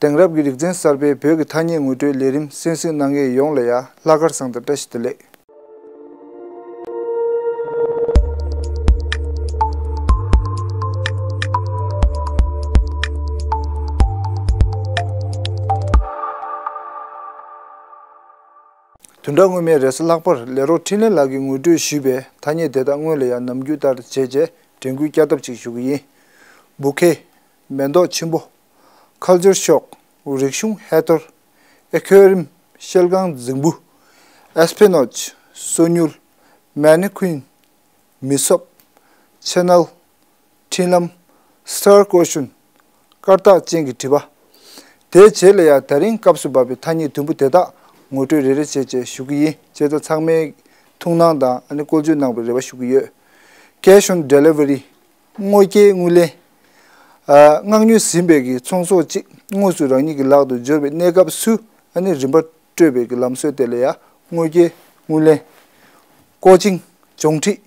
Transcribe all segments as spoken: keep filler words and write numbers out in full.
དེང་རབས་ཀྱི་རིག་ཚན་གསར་པའི་བོད་ཀྱི་ཐ་སྙད་ངོ་སྤྲོད་ལས་རིམ་གསན་གཟིགས་གནང་མཁན་ཡོངས་ལ་ཡང་ལྷག་དཀར་བཟང་དང་བཀྲ་ཤིས་བདེ་ལེགས། བདུན་ཕྲག་སྔོན་མའི་རེས་གཟའ་ལྷག་པར་ལས་རོགས་འཕྲིན་ལས་ལགས་ཀྱིས་ངོ་སྤྲོད་ཞུས་པའི་ཐ་སྙད་དེ་དག་སྔོན་ལ་ཡང་ནམ་རྒྱུན་ལྟར་བྱས་རྗེས་དྲན་སྐུལ་བསྐྱར་ལྡབ་ཅིག་ཞུ་གི་ཡིན། བུ་ཁེ། མེ་ཏོག་ཆེན་པོ། ཁལ་ཆར་ཤོག། རིག་གཞུང་ཧེ་ཐོར། ཨེ་ཁོ་རིམ། ཤེལ་སྒང་རྫིང་བུ། ཨེ་སྤེ་ནོ་ཆི། སོ་མྱུལ། མེ་ནི་ཁུན། མི་སོབ། ཆེ་ནལ། འཕྲིན་ལམ། སི་ཊར་ཀོ་ཤུན། སྐར་རྟགས་ཅན་གྱི་དྲི་བ། དེའི་རྗེས་ལ་ཡང་ད་རིང་སྐབས་སུ་བབས་པའི་ཐ་སྙད་དུམ་བུ་དེ་དག་ངོ་སྤྲོད་རེ་རེ་བྱས་བྱས་ཞུ་གི་ཡིན། བྱས་ཙང་ཚང་མས་ཐུགས་སྣང་དང་ཨ་ནི་བཀོལ་སྤྱོད་གནང་བའི་རེ་བ་ཞུ་གི་ཡོད། Cash on delivery། དངོས་སྐྱེལ་དངུལ་ལེན། ཨ། མངགས་ཉོ་ཟིན་པའི་གི་ཚོང་ཟོག་ཅིག་དངོས་སུ་རང་ཉིད་ཀྱི་ལག་ཏུ་འབྱོར་བའི་གནས་སྐབས་སུ་ཨ་ནི་རིན་པ་སྤྲོད་པའི་གི་ལམ་སྲོལ་དེ་ལ་ཡང་དངོས་སྐྱེལ་དངུལ་ལེན། ཀོ་ཅིང་། སྦྱོང་ཁྲིད།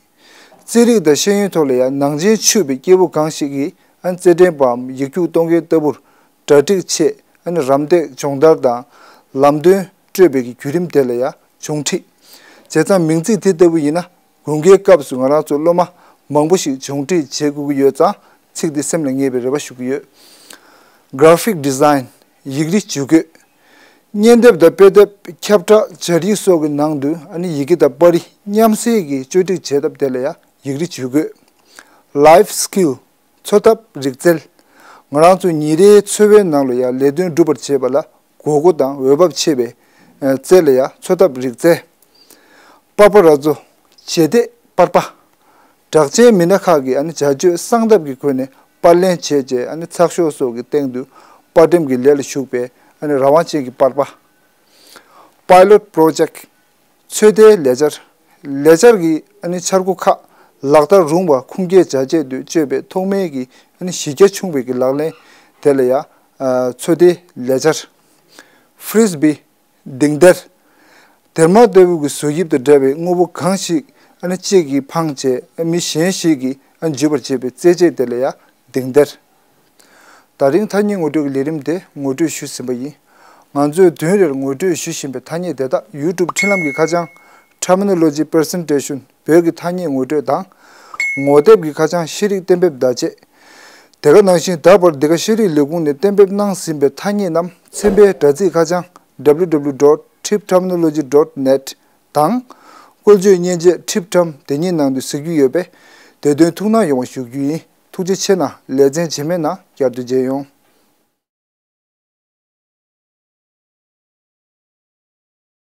རྩིས་རིག་དང་ཤེས་ཡོན་ཐོག་ལ་ཡང་ནང་བྱན་ཆུད་པའི་སྐྱེས་བུ་གང་ཞིག་གིས་ཨ་ནི་རྩེད་འགྲན་པའམ་ཡིག་རྒྱུགས་གཏོང་མཁན་ལྟ་བུར་གྲ་སྒྲིག་ཆེད་ཨ་ནི་རམ་འདེགས་སྦྱོང་བརྡར་དང་ལམ་སྟོན་སྤྲོད་པའི་གི་བརྒྱུད་རིམ་དེ་ལ་ཡང་སྦྱོང་ཁྲིད། བྱས་ཙང་མིང་ཚིག་དེ་ལྟ་བུ་ཡིན་ན། དགུན་ཁའི་སྐབས་སུ་ང་རང་ཚོ་སློབ་མ་མང་པོ་ཞིག་སྦྱོང་ཁྲིད་བྱེད་དགོས་ཀྱི་ཡོད་ཙང་ཚིག་འདི་སེམས་ལ་ངེས་པའི་རེ་བ་ཞུ་གི་ཡོད། Graphic design། ཡིག་རིགས་ཇུས་འགོད། བརྙན་དེབ་དང་དཔེ་དེབ། ཁྱབ་བསྒྲགས། སྦྱར་ཡིག་སོགས་ཀྱི་ནང་དུ་ཨ་ནི་ཡི་གེ་དང་པར་རིས་མཉམ་བསྲེས་ཀྱིས་བཅོས་སྒྲིག་བྱེད་ཐབས་དེ་ལ་ཡང་ཡིག་རིགས་ཇུས་འགོད། Life skill། འཚོ་ཐབས་རིག་རྩལ། ང་རང་ཚོ་ཉིན་རེའི་འཚོ་བའི་ནང་ལ་ཡང་ལས་དོན་སྒྲུབ་པར་བྱེད་པ་ལ་དགོས་མཁོ་དང་འོས་བབ་ཆེ་བའི་རྩལ་ལ་ཡང་འཚོ་ཐབས་རིག་རྩལ། པ་པ་ར་ཛོ། བྱེད་གཏེ་པར་པ། གྲགས་ཅན་མི་སྣ་ཁག་གིས་ཨ་ནི་བྱ་སྤྱོད་གསང་ཐབས་ཀྱི་སྒོ་ནས་པར་ལེན་བྱས་རྗེས་ཨ་ནི་ཚགས་ཤོག་སོགས་ཀྱི་སྟེང་དུ་པར་འགྲེམས་ཀྱི་ལས་ལ་ཞུགས་པའི་ཨ་ནི་རང་དབང་ཅན་གྱི་པར་པ། Pilot project། ཚོད་ལྟའི་ལས་འཆར། ལས་འཆར་གྱི་ཨ་ནི་འཆར་སྒོ་ཁག་ལག་བསྟར་རུང་བ་ཁུངས་སྐྱེལ་བྱ་ཆེད་དུ་སྤྱོད་པའི་ཐོག་མའི་གི་ཨ་ནི་གཞི་རྒྱ་ཆུང་བའི་གི་ལག་ལེན་དེ་ལ་ཡང་ཚོད་ལྟའི་ལས་འཆར། Frisbee། ལྡིང་སྡེར། སྡེར་མ་ལྟ་བུ་གི་བཟོ་དབྱིབས་དང་འདྲ་བའི་དངོས་པོ་གང་ཞིག་ཨ་ནི་གཅིག་གིས་འཕངས་བྱས་ཨ་མི་གཞན་ཞིག་གིས་ཨ་འཇུས་པར་བྱེད་པའི་རྩེད་ཆས་དེ་ལ་ཡང་ལྡིང་སྡེར། ད་རིང་ཐ་སྙད་ངོ་སྤྲོད་ཀྱི་ལས་རིམ་དེ་ངོ་སྤྲོད་ཞུས་ཟིན་པ་ཡིན། ང་ཚོས་བདུན་རེར་ངོ་སྤྲོད་ཞུ་བཞིན་པའི་ཐ་སྙད་དེ་དག་YouTube་འཕྲིན་ལམ་གྱི་ཁ་བྱང་Terminology Presentation བོད་ཀྱི་ཐ་སྙད་ངོ་སྤྲོད་དང་། ངོ་དེབ་ཀྱི་ཁ་བྱང་ཤེས་རིག་གཏན་འབེབས་བརྡ་ཆད། དེ་ག་ནང་བཞིན་ད་བར་འདི་ག་ཤེས་རིག་ལས་ཁུངས་ནས་གཏན་འབེབས་གནང་ཟིན་པའི་ཐ་སྙད་རྣམས་ཚན་པའི་དྲ་ཚིགས་ཁ་བྱང་www dot tripterminology dot net དང་། བཀོལ་སྤྱོད་མཉེན་ཆས་Trip Term དེ་ཉིད་ནང་དུ་གཟིགས་རྒྱུ་ཡོད་པས། དེ་དོན་ཐུགས་སྣང་ཡོང་བ་ཞུ་རྒྱུ་ཡིན། ཐུགས་རྗེ་ཆེ་གནང་། ལེ་ཚན་རྗེས་མའི་ནང་བསྐྱར་དུ་མཇལ་ཡོང་།